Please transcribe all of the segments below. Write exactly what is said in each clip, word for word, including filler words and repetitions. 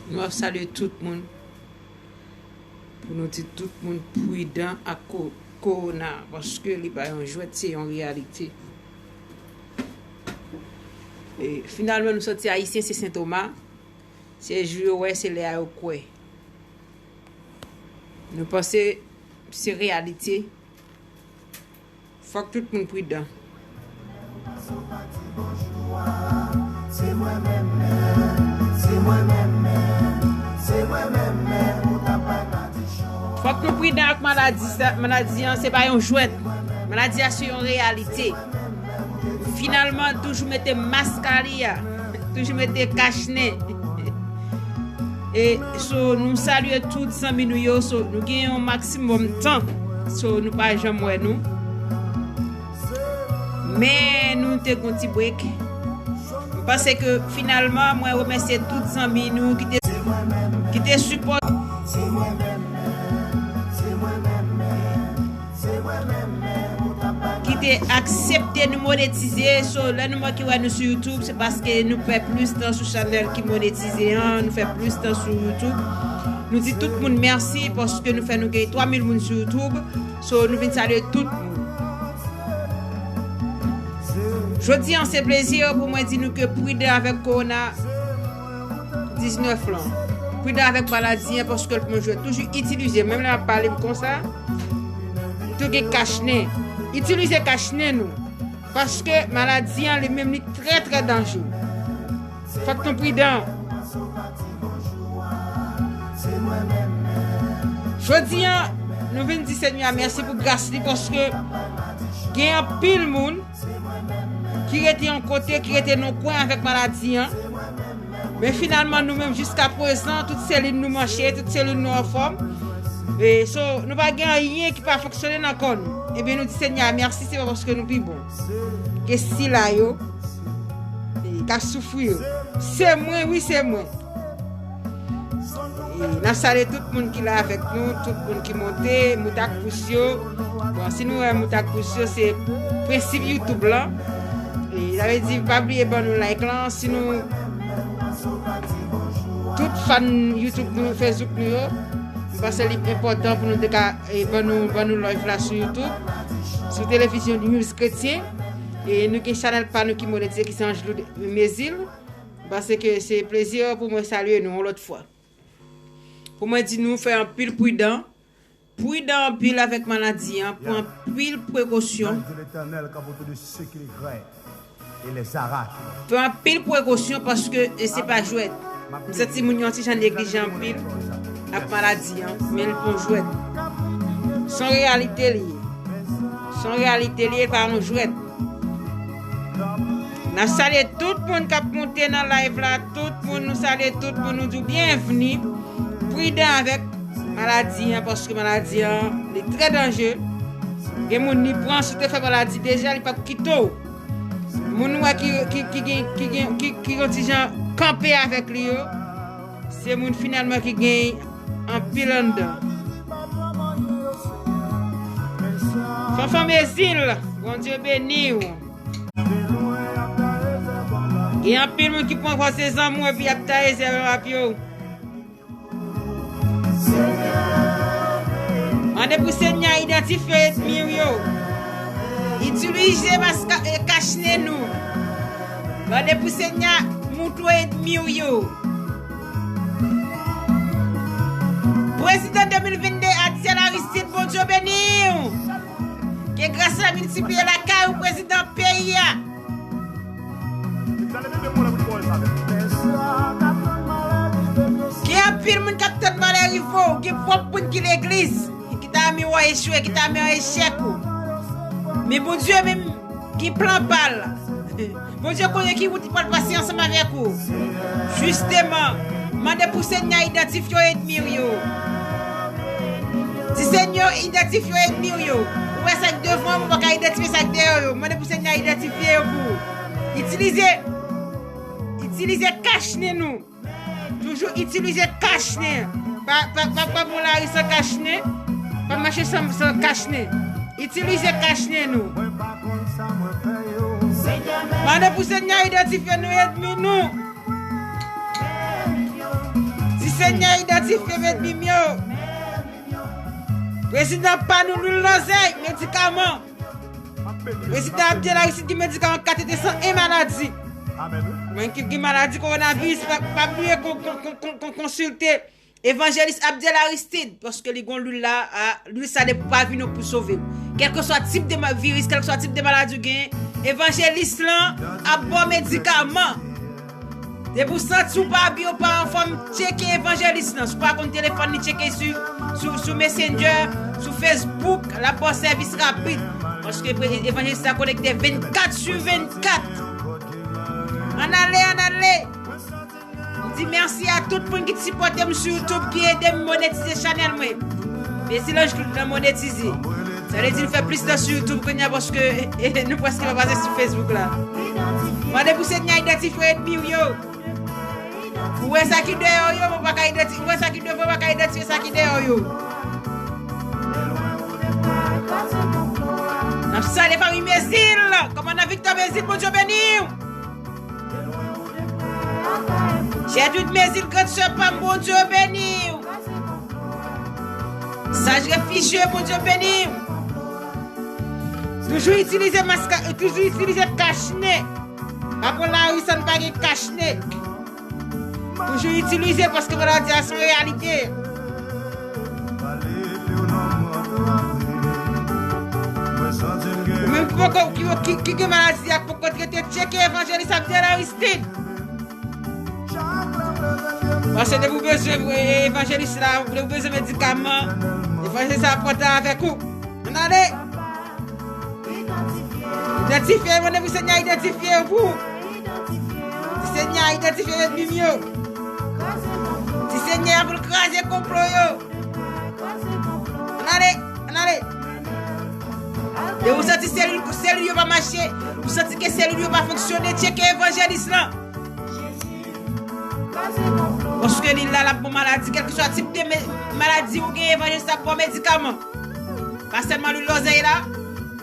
Nou ap salye tout moun. Pou nou di tout moun pridan ak ko-, kowona, paske li pa yon jwèt, se yon reyalite. E, finalman, nou santi Ayisyen se sentoma. Se jou yo wè, se lè a yo kwè. Nou panse se reyalite. Fòk tout moun pridan. Fòk nou pridan ak maladi sa, maladi an se pa yon jwèt. Maladi a se yon reyalite. Finalman, toujou mete mask a li a. Toujou mete kachnen. E, so, nou salye tout zanmi nou yo. So, nou gen yon maksimòm tan. So, nou pa janm wè nou. Men, nou te gon ti break. M panse ke finalman, mwen remèsye tout zanmi nou ki te, ki te sipòte. Ki te aksepte nou monetize. So, lè nou manke wè nou sou YouTube, se paske nou fè plis tan sou chanèl ki monetize an, nou fè plis tan sou YouTube. Nou di tout moun mèsi paske nou fè nou gen twa mil moun sou YouTube. So, nou vin salye tout moun. Jodi an, se plezi pou mwen di nou ke pridan avèk kowona diznèf lan. Pridan avèk maladi an, paske l pran jwèt. Toujou itilize, menm lè m ap pale m konsa, tou gen kachnen. Itilize kachnen nou. Paske maladi an, li menm, li trè, trè danje. Fòk nou pridan. Jodi an, nou vin di Senyè a mèsi pou gras li, paske gen anpil moun ki rete yon kote, ki rete nan kwen avèk maladi an. Men finalman, nou menm, jiska prezan, tout selil nou mache, tout selil nou anfòm. E, so, nou pa gen anyen ki pa fonksyone nan kò nou. Ebyen, nou di Senyè a mèsi, se pa paske nou pi bon ke sila yo, e, k ap soufri yo. Se mwen, wi, se mwen. E, n ap salye tout moun ki la avèk nou, tout moun ki monte, mout ak pous yo. Bon, si nou wè mout ak pous yo, se prensip YouTube lan. E, sa vle di, pa bliye ban nou like lan. Si nou, tout fan YouTube nou, Facebook nou yo, m panse li enpòtan pou nou te ka, e, ban nou, ban nou live la sou YouTube, sou televizyon News Kretyen. E nou gen chanèl pa nou ki monetize, ki se Angelou Mézil. M panse ke se plezi pou mwen salye nou yon lòt fwa. Pou mwen di nou fè anpil pridan. Pridan anpil avèk maladi an. Pran anpil prekosyon. L'œil de l'Éternel campe autour de ceux qui les craignent et les arrache. Pran anpil prekosyon paske, e, se pa jwèt. M santi moun yo yon ti jan neglijan anpil ak maladi an, men li pon jwèt. Se yon reyalite li ye. Se yon reyalite li ye, pa yon jwèt. N ap salye tout moun k ap monte nan live la, tout moun, nou salye tout moun, nou di w byenvni. Pridan avèk maladi an, paske maladi an, li trè danje. Gen moun li pran, si w te fè maladi deja, li p ap kite w. Moun ou wè ki, ki, ki gen, ki gen, ki, ki yon ti jan kanpe avèk li yo, se moun finalman ki gen anpil anndan. Fanfan Mézil, Bondye beni w. Gen anpil moun ki pran kò se zanmi w epi y ap taye zèl rap yo. Mande pou Senyè a idantifye ènmi w yo. Itilize maska-, e, kachnen nou. Mande pou Senyè a moutre w ènmi w yo. Prezidan de mil vennde, Atyèl Aristide, Bondye beni w. Ke gras la miltipliye lakay ou, prezidan peyi a. Gen anpil moun k ap tann malè rive w, gen pwòp moun ki legliz, ki ta renmen w echwe, ki ta renmen w echèk ou. Men Bondye menm gen plan pa l. Bondye konnen ki wout li pral pase ansanm avèk ou. Jisteman, mande pou Senyè a idantifye ènmi w yo. Di Senyè idantifye ènmi w yo. Ou wè sa k devan w, ou pa ka idantifye sa k dèyè w yo. Mande pou Senyè a idantifye yo pou ou. Itilize, itilize kachnen nou. Toujou itilize kachnen. Pa, pa, pa, pa pran lari san kachnen. Pa mache san, san kachnen. Itilize kachnen nou. Mwen pa konn sa mwen fè yo. Mande pou Senyè idantifye nou, ènmi nou. Di Senyè idantifye m, ènmi m yo. Prezidan pa nou, lwil lozèy, medikaman. Prezidan Abdel Aristide gen medikaman katete san en maladi. Mwen ki gen maladi kowonaviris, pa, pa bliye kon, kon, kon, kon, konsilte Evanjelis Abdel Aristide, paske li gon lwil la, a, lwil sa depi w pa vini w pou sove w. Kèlkeswa tip de ma-, viris, kèlkeswa tip de maladi w genyen, evanjelis lan ap ba w medikaman. Depi w santi w pa byen, w pa anfòm, tcheke evanjelis lan. Si w pa konn telefòn li, tcheke sou, sou, sou Messenger, sou Facebook, l ap ba w sèvis rapid. Paske pre-, evanjelis la konekte vennkat sou vennkat. Ann ale, ann ale. M di mèsi a tout moun ki t sipòte m sou YouTube, ki ede m monetize chanèl mwen. Mesi Lange Claude lan monetize. Sa vle di n fè plis tan sou YouTube kounye a paske nou prèske pa pase sou Facebook la. Mande pou Senyè idantifye ènmi w yo. Ou wè sa ki dèyè w yo, ou pa ka idanti-, ou wè sa ki devan, ou pa ka idantifye sa ki dèyè w yo. N ap salye fanmi Mezil, kòmandan Victor Mezil, Bondye beni w. Jètrid Mezil, grann sè pa m, Bondye beni w. Saj refijye, Bondye beni w. Toujou itilize maska, toujou itilize kachnen. Pa pran lari san pa gen kachnen. Toujou itilize paske maladi a se yon reyalite. Ou menm ki poko, ki, ki, ki gen maladi a, poko trete, tcheke evanjelis Abdel Aristide. Paske depi w bezwen, e, evanjelis la, depi w bezwen medikaman, evanjelis la ap pote avèk ou. Ann ale. Idantifye, mande pou Senyè idantifye yo pou ou. Di Senyè idantifye ènmi m yo. Di Senyè a pou l kraze konplo yo. Ann ale, ann ale. E ou santi selil, selil yo pa mache, ou santi ke selil yo pa fonksyone, tcheke evanjelis lan. Paske li la, l ap bon maladi, kèlkeswa tip de me-, maladi ou gen, evanjelis la ap bon medikaman. Pa sèlman lwil lozèy la.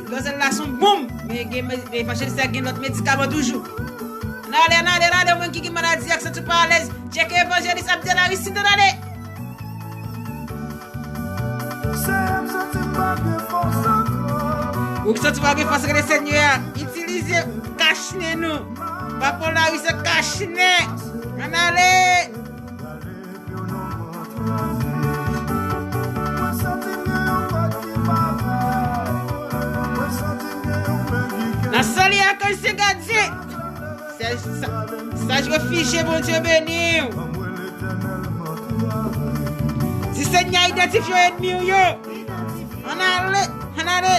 Lwil lozèy la se yon bonm, men gen me-, evanjelis la gen lòt medikaman toujou. Ann ale, ann ale, ann ale, ou menm ki gen maladi ak santi w pa alèz, tcheke evanjelis Abdel Aristide, ann ale. Ou ki santi w pa gen fòs, rele Senyè a. Itilize kachnen nou. Pa pran lari san kachnen. Ann ale. N ap salye Akanj Sengadye. Saj, sa-, saj refijye, Bondye beni w. Di Senyè idantifye ènmi w yo. Ann ale, ann ale.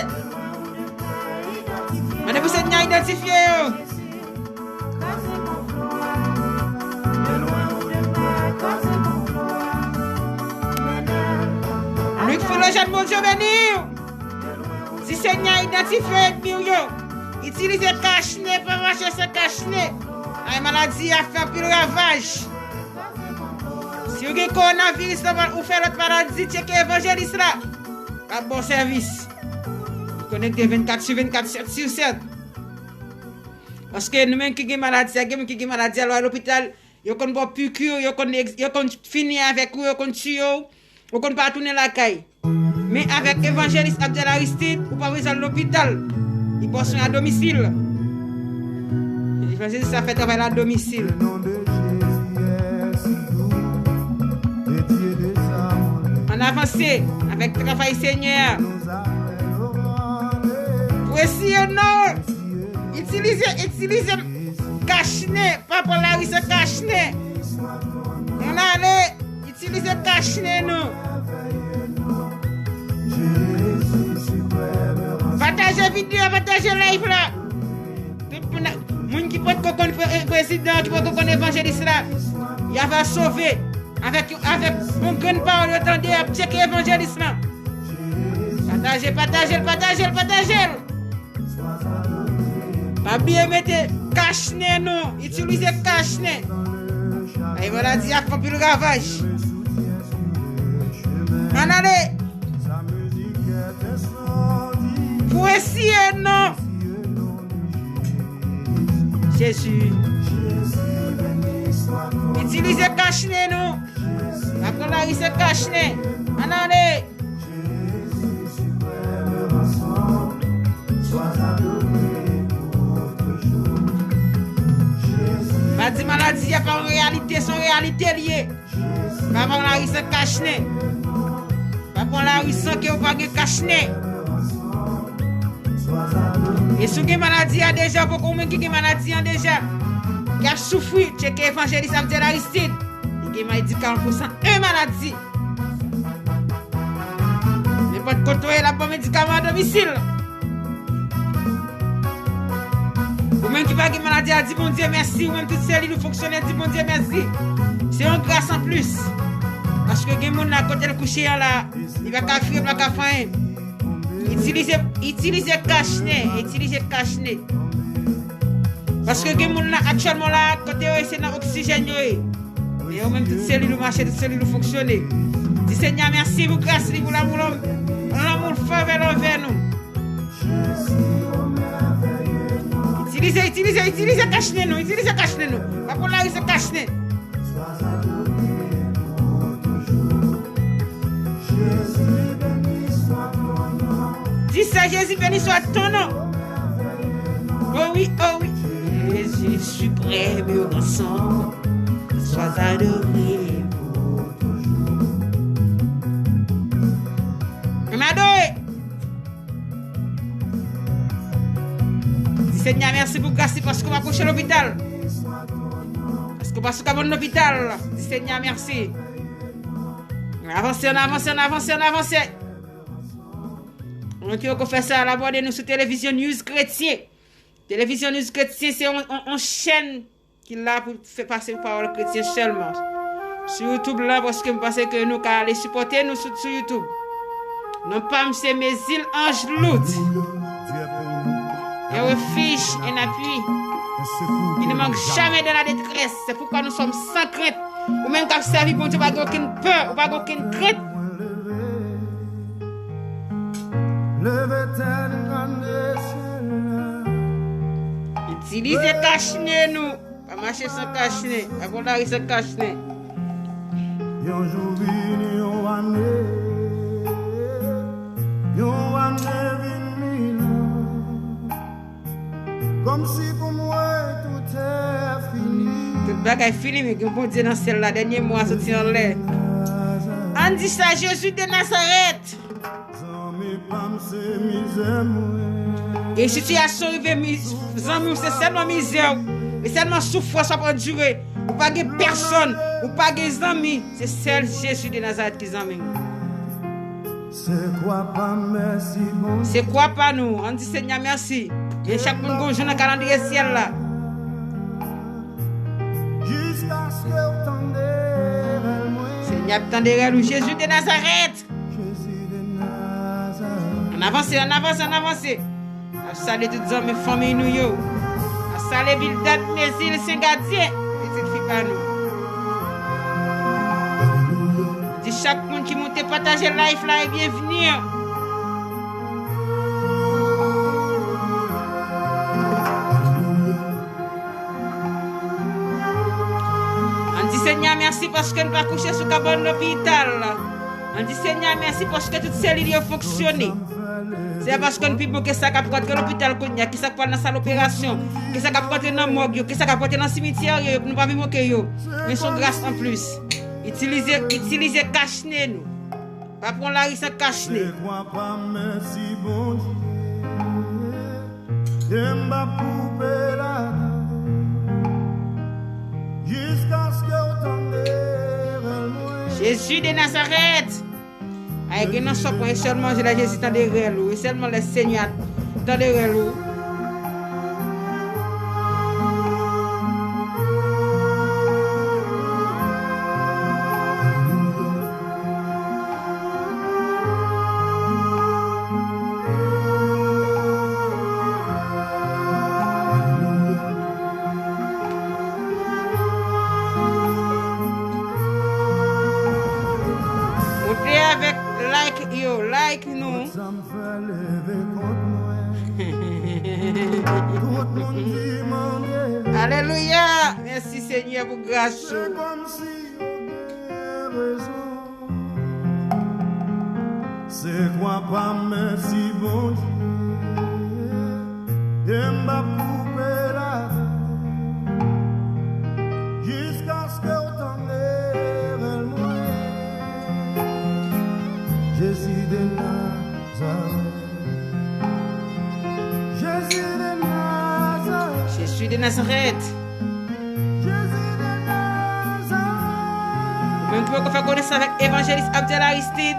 Mande pou Senyè idantifye yo. Luc Philogène, Bondye beni w. Di Senyè idantifye ènmi w yo. Itilize kachnen, pa mache san kachnen. Ay, maladi a fè anpil ravaj. Si w gen kowonaviris la, ou fè lòt maladi, tcheke evanjelis la. L ap ba w sèvis. Li konekte vennkat sou vennkat, sèt sou sèt. Paske nou menm ki gen maladi a, gen moun ki gen maladi a, lè w al lopital, yo konn ba w piki, yo konn ex-, yo konn fini avèk ou, yo konn tiye w, ou konn pa tounen lakay. Men avèk evanjelis Abdel Aristide, ou pa bezwen al lopital. Li ba w swen a domisil. Evanjelis la fè travay la a domisil. Ann avanse avèk travay Senyè a. Pou eseye non. Itilize, itilize kachnen. Pa pran lari san kachnen. Ann ale. Itilize kachnen nou. Pataje videyo, pataje live la. Tout moun, moun ki potko konn pre-, prezidan, ki potko konn evanjelis la, y ava sove. Avèk, avèk yon grenn pawòl yo tande, y ap tcheke evanjelis lan. Pataje, pataje l, pataje l, pataje l. Pa bliye mete kachnen non, itilize kachnen. Ay, maladi a fè anpil ravaj. Ann ale. Pou eseye non. Jezi. Itilize kachnen nou. Pa pran lari san kachnen. Ann ale. Pa di maladi a pa yon reyalite, se yon reyalite li ye. Pa pran lari san kachnen. Pa pran lari san ke ou pa gen kachnen. E si w gen maladi a deja, ou poko menm ki gen maladi an deja, ki ap soufri, tcheke evanjelis Abdiel Aristide. Li gen medikaman pou san en maladi. Nenpòt kote w ye, l ap ba w medikaman a domisil. Ou menm ki pa gen maladi a, di Bondye mèsi. Ou menm tout selil ou fonksyone, di Bondye mèsi. Se yon gras anplis. Paske gen moun la, kote l kouche an la, li pa ka vire, li pa ka fè anyen. Itilize, itilize kachnen, itilize kachnen. Paske gen moun la, aktyèlman la, kote yo ye, se nan oksijèn yo ye. E yo menm tout selil ou mache, tout selil ou fonksyone. Di Senyè mèsi pou gras li, pou lanmou l, lanmou l fèvel anvè nou. Itilize, itilize, itilize kachnen nou, itilize kachnen nou. Pa pran lari san kachnen. Di sa, Jésus béni soit ton nom. Oh oui, oh oui. Jésus suprême et grand sang, sois adoré pour toujours. Ann adore. Di Senyè mèsi pou gras li, paske w pa kouche lopital. Paske w pa sou kabann lopital. Di Senyè mèsi. Ann avanse, ann avanse, ann avanse, ann avanse. Moun ki poko fè sa, al abòne nou sou Televizyon News Kretyen. Televizyon News Kretyen se yon, yon, yon chèn ki la pou fè pase pawòl kretyen sèlman. Sou YouTube la, paske m panse ke nou ka ale sipòte nou sou, sou YouTube. Non pa m se Mézil Ange Lout. Un refuge, un appui. Il ne manque jamais dans la détresse. C'est pourquoi nous sommes sans crainte. Ou menm k ap sèvi Bondye, ou pa gen okenn pè, ou pa gen okenn krent. Leve tèt, gade syèl la. Itilize kachnen nou. Pa mache san kachnen. Pa pran lari san kachnen. Yon jou vini, yon ane, yon ane vin mil an. Kòmsi pou mwen tout est fini. Tout bagay fini, men gen Bondye nan syèl la. Dènye mo a soti anlè. Ann di sa, Jezi de Nazarèt. Zanmi pa m se mizè mwen. Gen sitiyasyon rive, zanmi w se sèlman mizè w, e sèlman soufrans w ap andire. Ou pa gen pèsonn, ou pa gen zanmi. Se sèl Jezi de Nazarèt ki zanmi w. Se kwa pa m, mèsi Bondye. Se kwa pa nou. Ann di Senyè mèsi. E chak moun gon jou nan kalandriye syèl la. Jiskaske w tande rèl mwen. Senyè ap tande rèl ou, Jezi de Nazarèt. Jezi de Nazarèt. Ann avanse, ann avanse, ann avanse. N ap salye tout zanmi, fanmi nou yo. N ap salye Bildad, Mézil, Sen Gadyen, pitit fi pa nou. Di chak moun ki moute pataje live la e byenvni. Ann di Senyè mèsi paske n pa kouche sou kabann lopital. Ann di Senyè mèsi paske tout selil yo fonksyone. Se pa paske n pi bon ke sa k ap rantre lopital kounye a, ke sa k pral nan sal operasyon, ke sa k ap rantre nan mòg yo, ke sa k ap rantre nan simityè yo, nou pa pi bon ke yo. Men se yon gras anplis. Itilize, itilize kachnen nou. Pa pran lari san kachnen. Se kwa pa m, mèsi Bondye. E m p ap koupe ladan. Jiskaske w tande rèl mwen. Jezi de Nazarèt. Ay, gen nan sòp mwen, e sèlman lè Jezi tande rèl ou, e sèlman lè Senyè tande rèl ou. Moute avèk like yo, like nou. Sa m fè leve kont mwen. Alelouya! Mèsi Senyè pou gras ou. Se kòmsi yo gen rezon. Se kwa pa m, mèsi Bondye. E m p ap koupe lavi w jiskaske w tande rèl mwen. Jezi de Nazarèt. Jezi de Nazarèt. Jezi de Nazarèt. Jezi de Nazarèt. Ou menm ki poko fè konesans avèk evanjelis Abdiel Aristide,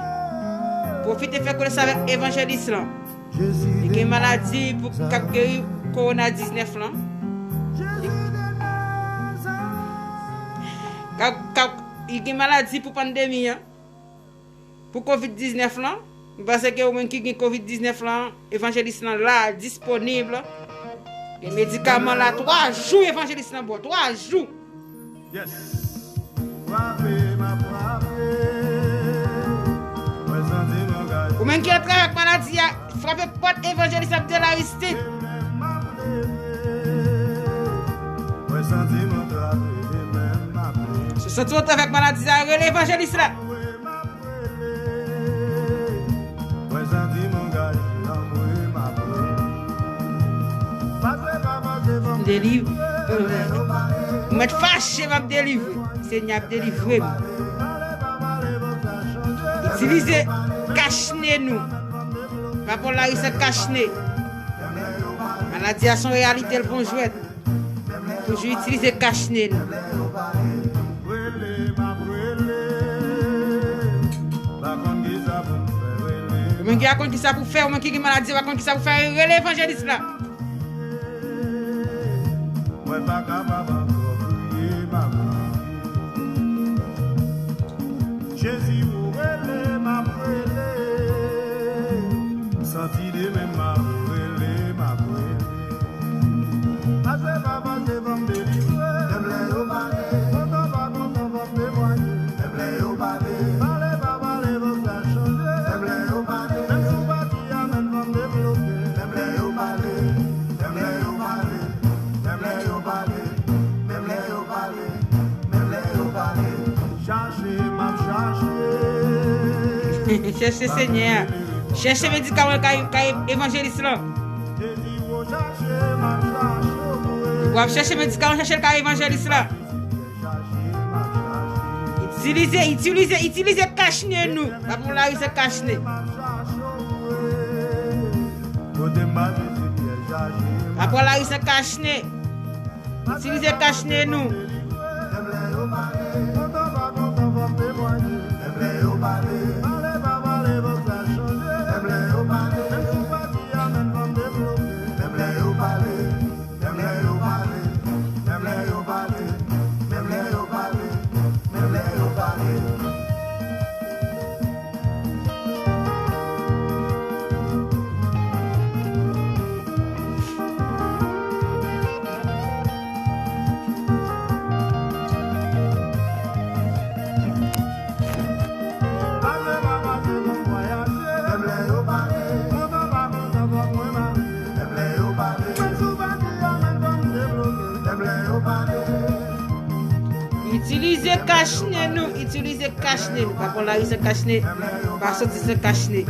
pwofite fè konesans avèk evanjelis lan. Li gen maladi pou k ap geri kowona diznèf lan. Li k ap, k ap, li gen maladi pou pandemi an. Pou kovid diznèf lan, m panse ke ou menm ki gen kovid diznèf lan, evanjelis lan la, disponib. Gen medikaman la, twa jou evanjelis lan ba w, twa jou. Yes. Frape, m ap frape. Mwen santi m angaje. Ou menm ki antre avèk maladi a, frape pòt evanjelis Abdiel Aristide. Mwen santi m antrave, demen m ap leve. Si w santi w antre avèk maladi a, rele evanjelis la. Mwen santi m angaje, anmwe m ap rele. Pase pa pase, fò m delivre. M mèt fache, m ap delivre. Senyè ap delivre m. Itilize kachne nou. Rapò Larisa kachne. Maladi a se yon reyalite, l pa yon jwèt. Toujou itilize kachne nou. Ou menm ki pa konn kisa pou fè, ou menm ki gen maladi, pa konn kisa pou fè, rele evanjelis la. Mwen pa kapab ankò, priye m ap priye. Jezi, ou rele, m ap rele. M santi demen m ap rele, m ap rele. Pase pa pase, fò m delivre. Menm lè yo pale. Kontan pa kontan, fò m temwaye. Menm lè yo pale. Pale pa pale, fò sa chanje. Menm lè yo pale. Menm si w pati a, menm fò m debloke. Menm lè yo pale. Menm lè yo pale. Menm lè yo pale. Menm lè yo pale. Menm lè yo pale. Chache, m ap chache. Chèche Senyè a. Chèche medikaman kay, kay evanjelis lan. Jezi, w chache, m ap chache w. W ap chèche medikaman, chèche l kay evanjelis la. Itilize, itilize, itilize kachne nou. Rapò Larisa kachne. Rapò Larisa kachne. Itilize kachne nou. Itilize kachne nou, itilize kachne nou. Pa pran lari san kachne, pa soti san kachne.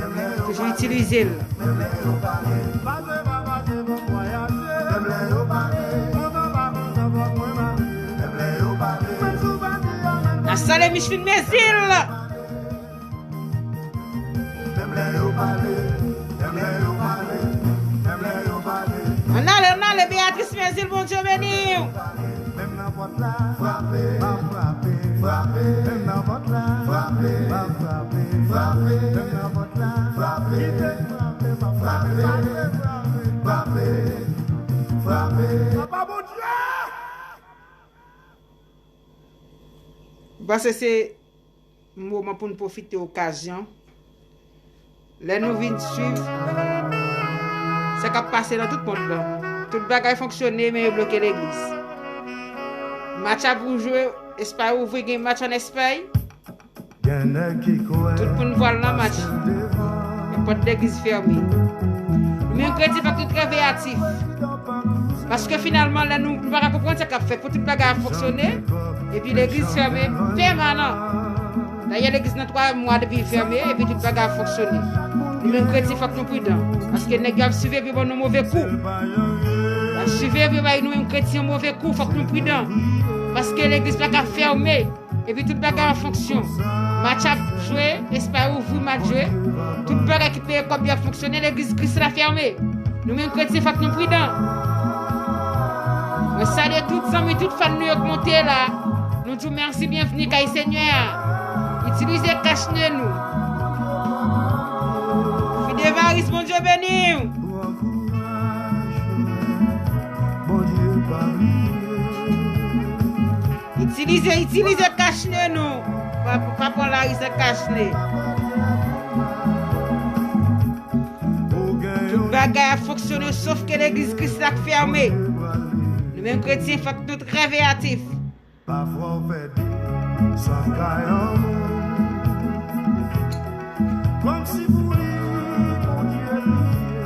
Toujou itilize l. N ap salye Micheline Mézil. Ann ale, ann ale, Béatrice Mézil, Bondye beni w. Menm nan pòt la, frape, m ap frape, frape. Menm nan pòt la, frape, m ap frape, frape. Menm nan pòt la, frape, kite m frape, m ap frape, frape, frape, frape. Papa Bondye! M panse se moman pou n pwofite okazyon. Lè nou vin swiv sa k ap pase nan tout mond lan, tout bagay fonksyone, men yo bloke legliz. Match ap jwe, Espay ouvri, gen match ann Espay. Tout moun vwal nan match, men pòt legliz fèmen. Menm kredi fòk nou trè veyatif. Paske finalman, lè nou, nou pa ka konprann sa k ap fèt pou tout bagay ap fonksyone, epi legliz fèmen pèmanan. Dayè, legliz nan twa mwa depi l fèmen, epi tout bagay ap fonksyone. Nou menm kretyen, fòk nou pridan. Paske nèg yo ap swiv epi ban nou move kou. Y ap swiv epi bay nou menm kretyen move kou, fòk nou pridan. Paske legliz pa ka fèmen. Epi tout bagay an fonksyon. Match ap jwe, Espay ouvri match jwe. Tout bagay ki peye kòb yo ap fonksyone, legliz Kris la fèmen. Nou menm kretyen, fòk nou pridan. Mwen salye tout zanmi, tout fan nou yo k monte la. Nou di w mèsi, byenvni kay Senyè a. Itilize kachne nou. Fidevaris, Bondye beni w. Itilize, itilize kachne nou. Pa, pa pran lari san kachne. Tout bagay ap fonksyone, sof ke legliz Kris la k fèmen. Nou menm kretyen, fòk nou trè veyatif. Pafwa w fè di sa k kay anmou. Kòmsi pou li Bondye bliye.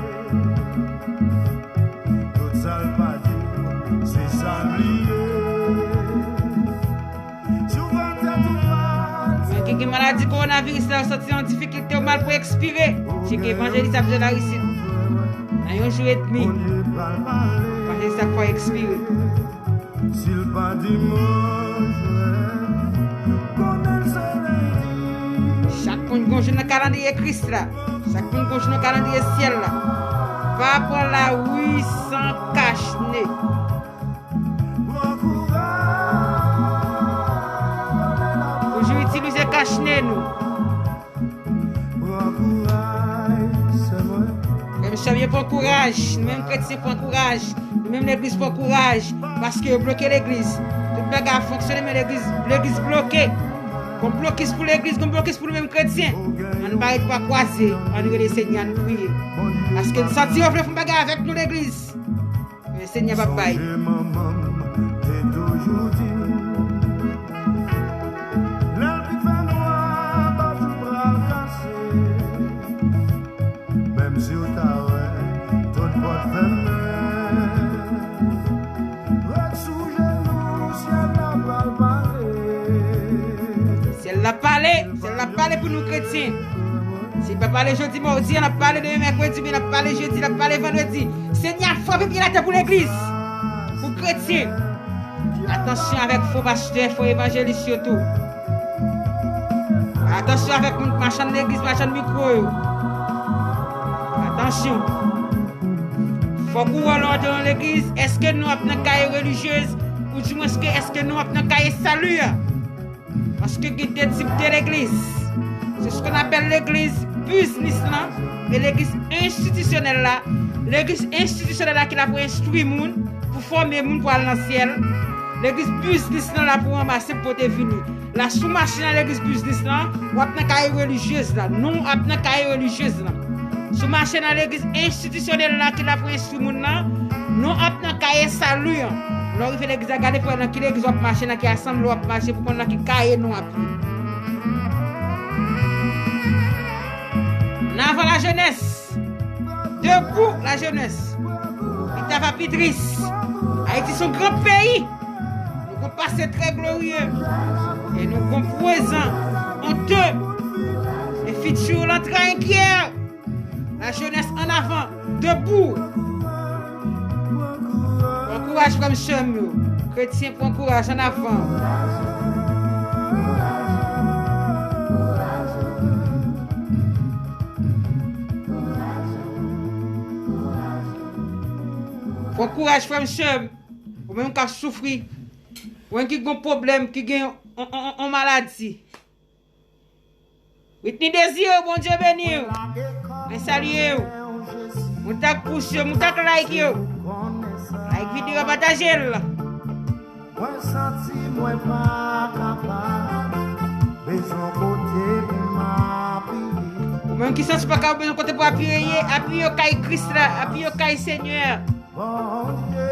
Tout sa l pa di w, se sa l bliye. Si w vann tèt ou mal. Mwen ki gen maladi kowonaviris la, w santi yon difikilte, w mal pou ekspire. Cheke evanjelis ap jwe larisid. Nan yon jou edmi, evanjelis ap fè w ekspire. Si l pa dimanch, konnen l se lendi. Chak moun gon jou nan kalandriye Kris la. Chak moun gon jou nan kalandriye syèl la. Pa pran lari san kachne. Pran kouraj, toujou itilize kachne nou. Pran kouraj, sè mwen. Frè m, sè m yo, pran kouraj. Nou menm kretyen, pran kouraj. Nou menm legliz, pran kouraj. Paske yo bloke legliz. Tout bagay ap fonksyone, men legliz, legliz bloke. Gon blokis pou legliz, gon blokis pou nou menm kretyen. Ann pa ret bra kwaze, ann rele Senyè, ann priye. Paske n santi yo vle fè yon bagay avèk nou legliz. Men Senyè p ap bay. Sonje manman m te toujou di m, lè l fin fè nwa, pòt ou pral kase. Menm si w ta wè tout pòt fèmen, ret sou jenou, syèl la pral pale. Syèl la pale, syèl la pale pou nou kretyen. Si l pa pale jodi madi, l ap pale demen mèkredi, oubyen l ap pale jedi, l ap pale vandredi. Senyè a frape pye l atè pou legliz, pou kretyen. Atansyon avèk fo pastè, fo evanjelis yo tou. Atansyon avèk moun machann legliz, machann mikwo yo. Atansyon. Fòk ou wè lè w antre nan legliz, èske non w ap nan kaye relijyez, oudimwens ke èske non w ap nan kaye sali a? Paske gen de tip de legliz. Se ce qu'on appelle legliz biznis lan e legliz enstitisyonèl la. Legliz enstitisyonèl la ki la pou enstwi moun, pou fòme moun pou al nan syèl. Legliz biznis lan la pou ranmase, pou pote vini. La, si w mache nan legliz biznis lan, w ap nan kaye relijyez la. Non w ap nan kaye relijyez lan. Si w mache nan legliz enstitisyonèl la ki la pou enstwi moun nan, non w ap nan kaye sali an. Lè w rive legliz la, gade pou w wè nan ki legliz w ap mache, nan ki asanble w ap mache, pou konn nan ki kaye non w ap ye. An avan lajenès. Debout, lajenès. Pita va pi tris. Ayiti se yon gran peyi. Nou gon pase trè glorye. E nou gon prezan onte. E fiti lan trè enkyè. Lajenès an avan. Debout. Pran kouraj, frè m, sè m yo. Kretyen, pran kouraj, an avan. Pran kouraj, frè m, sè m. Ou menm k ap soufri. Ou menm ki gon pwoblèm, ki gen on, on, on, on maladi. Whitney Désiré, Bondye beni w. Mwen salye w. Mwen t ak pous yo, mwen t ak like yo. Like videyo a, pataje l. Mwen santi mwen pa kapab, bezwen kote pou m apiye. Ou menm ki santi w pa kapab, bezwen kote pou apiye, apiye w kay Kris la, apiye w kay Senyè a. Bondye,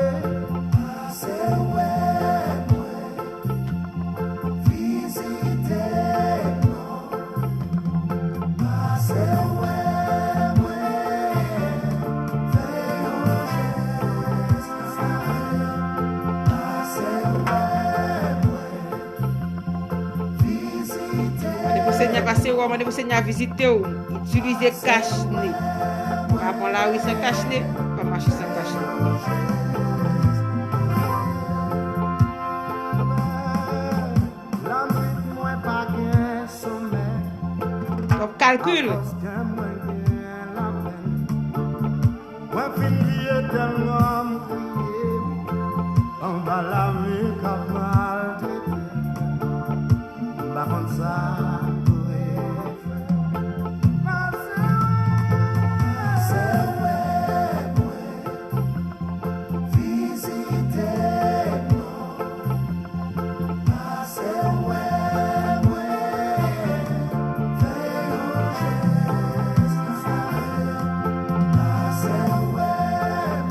pase wè mwen, vizite non, pase wè mwen, fè yon jès. Pase wè w, mande pou Senyè a vizite w. Itilize kachne. Pa pran lari san kachne, pa mache san kachne. Lannuit mwen pa gen somèy. W ap kalkil. Apòs kè mwen gen lapèn. Mwen fin vye tèlman m kriye anba lari k ap maltrete m. M pa konn sa m dwe fè. Pase wè mwen, vizite m non. Pase wè mwen, fè yon jès. Pase wè mwen,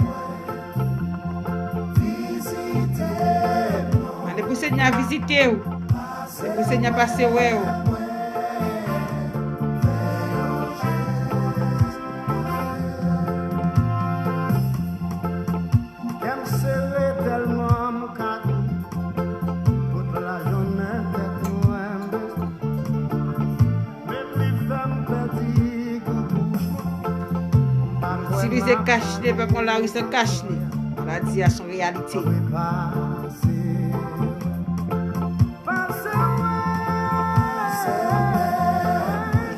vizite m non. Mande pou Senyè a vizite w. Mande pou Senyè a pase wè w. Kè m sere tèlman m ka ri. Tout lajounen tèt mwen m bezwen. Mepri fè m pèdi gou bouch mwen. M pa kwè. Itilize kachne, pa pran lari san kachne. Maladi a se yon reyalite. Pase wè.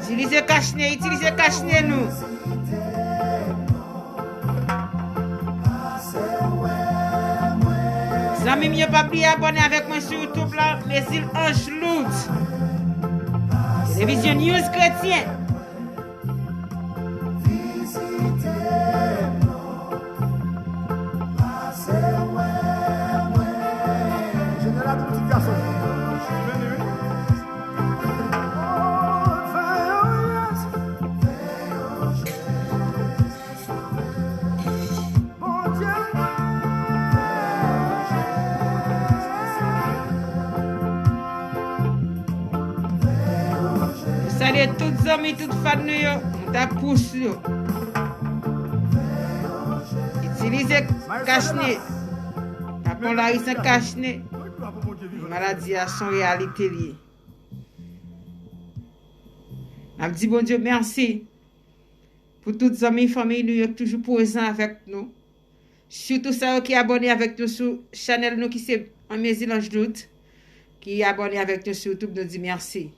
Itilize kachne, itilize kachne nou. Zanmi m yo, pa bliye abòne avèk mwen sou YouTube la, Mézil Ange Lourdes. Televizyon News Kretyen. Jeneral, yon ti gason. Vini, wi. Salye tout zanmi, tout fan nou yo, nou ta pous yo. Itilize kachne. Pa pran lari san kachne. Maladi a se yon reyalite li ye. N ap di Bondye mèsi pou tout zanmi, fanmi nou yo ki toujou prezan avèk nou. Sitou sa yo ki abòne avèk nou sou chanèl nou ki se Mézil Ange Lourdes, ki abòne avèk nou sou YouTube, nou di mèsi.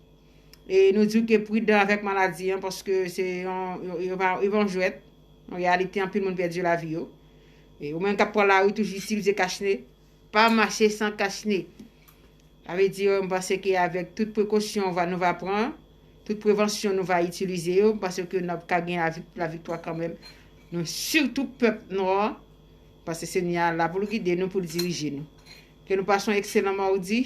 E nou di w ke pridan avèk maladi an, paske se yon, yo, yo pa, yo pa yon jwèt, yon reyalite, anpil moun pèdi lavi yo. E ou menm k ap pran lari, toujou itilize kachne, pa mache san kachne. Sa vle di, m panse ke avèk tout prekosyon va, nou va pran, tout prevansyon nou va itilize yo, m panse ke n ap ka gen lavi-, laviktwa kanmenm. Nou sitou pèp nwa, paske Senyè a la pou l gide nou, pou l dirije nou. Ke nou pase yon ekselan mawdi.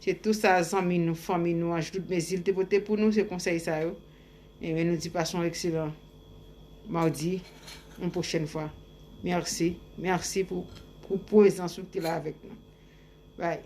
Se tou sa zanmi nou, fanmi nou, Ange Lourdes Mézil te pote pou nou, se konsèy sa yo. Ebyen, nou di pase yon ekselan mawdi, yon pwochèn fwa. Mèsi, mèsi pou, pou prezans ou ki te la avèk nou. Bye.